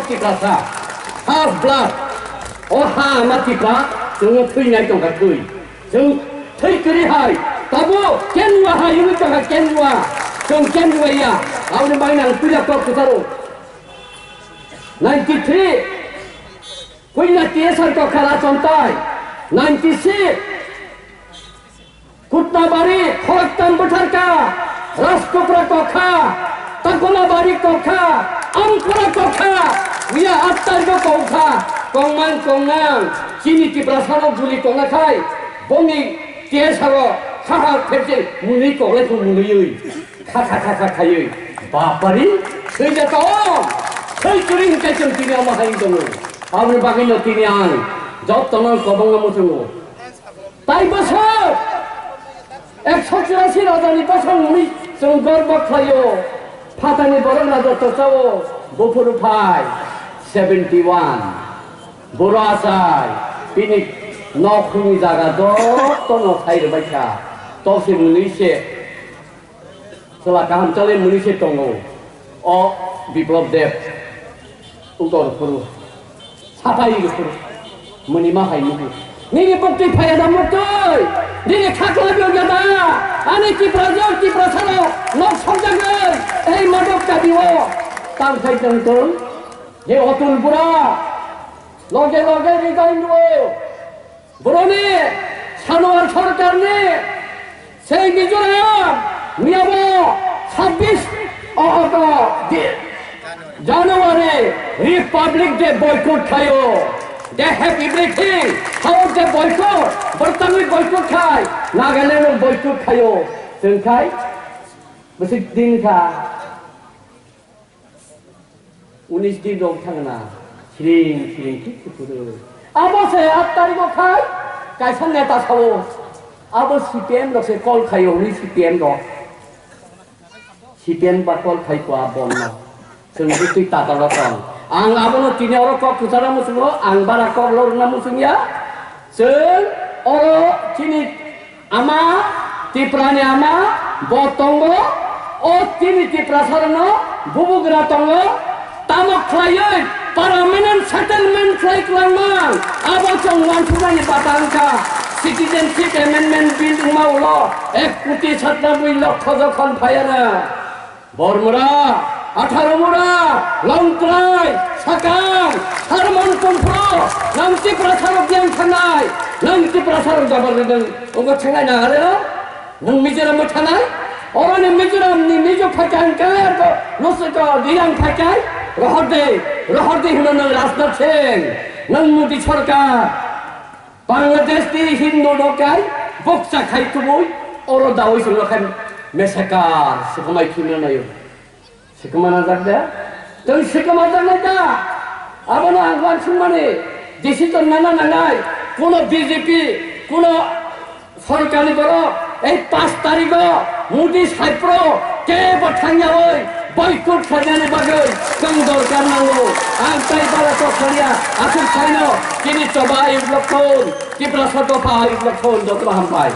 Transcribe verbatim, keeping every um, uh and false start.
Tiprasa, first blood, o ha ama Tipra, chwngno thwinai tongkha thwi. Chwng thwi kwrwi hai, tabo kenwa hai wngwi tongkha kenwa. Chwng kenwa ya, aboni bagwi ang puila kok kwcharo. Ninety three, puila T S R kokha Rachontai. Ninety six, Kutnabari, Khoroktam bwtharkha, Rajkopra kokha, Takonabari kokha, Amkora kokha, miya aat tarikh kokha, kongmang kongmang, chini Tiprasano guli tongnakhai, bongni T S R o khahar phepjeng mwnwi koklai thung mwnwiwi, kha kha kha kha khaiwi, bapari, thwijak tong, thwi kwrwi hwnkhe chwng tini omo hai wng tongo. Aboni bagwino tini ang jotono kwbangma muchungo. Tai bosor ekso churasi rajani bosor hwnwi chwng gorbo khlaio. Phatani borok raja tochao, buphuru phai seventy one. Boro achai bini nok hwnwi jaga jotono sai rwbaikha. Tokse mwnwi se chwla kaham chalai mwnwi se tongo. O Biplop Deb. Utor phuru. Sapai phuru. Mwnima hai nuku. Nini bukti phaya da muktwi. Nini khakla biyo gada. Ani Tipra jor Tipra salo. Nok somjagoi. Ei madok tabi o. Tang sai tang tong. Je otul bura. Loge loge resign duo. Boroni Sanuar sorkarni sei Mizoram miyabo sabbish o, o, di-, January Republic Day boycott khaio. They have everything. How they boycott? Bortangwi boycott khai. Nagaland boycott khaio. Chwng khai. Bwswk din kha. Unis din rok thangna, siring siring thik thik thik. Abo se aat tarikh o khai, kaisa neta sao. Abo C P M rok se call khaio, hwnwi C P M rok. C P M ba call khai kua bomno. Chwng bwtwi tatal rok tong. Ang abono tini oro kok kwchana muchungo, ang bara kok lorna muchungya. Chwng oro chini Ama, Tiprani ama, bo tongo, o chini Tiprasarokno bubugra tongo, tamo khlaiwi permanent settlement khlai kwlangma, abo chwng uansukmani bata wngkha. Citizenship Amendment Bill wngma ulo ek koti satnabui lokho jokhon phaiana. Bormura, Atharomura, Longtrai, Sakam, Harmon Tongphro, nang Tiprasarok yang thanai, nang Tiprasarok jabar rideng, ogo thangnai na are no? Nang Mizoram mo thanai? Oroni Mizoram ni Mizo phaikha hingkhe ko, nosiko dirang phaikai, rohor de, rohor de hino nang Rajnath Singh, nang Modi Sarkar. Bangladesh ni Hindu no kai boksa khai tubui oro dawi song khan mesaka sikamai thuna nayo. Sikama na jak da? Tong sikama jak nai da? Abono ang wan sung mani decision nana nangai. Kuno B J P, kuno sorkar ni borok ei paanch tarikh o Modi saipro kebo thangya oi. Boycott khlainani bagwi chwng dorkar nango. Ang tai bara kok khaliya, aswk saino chini choba ayuk lokhon, Tiprasa dopha ayuk lokhon, jotono hambai.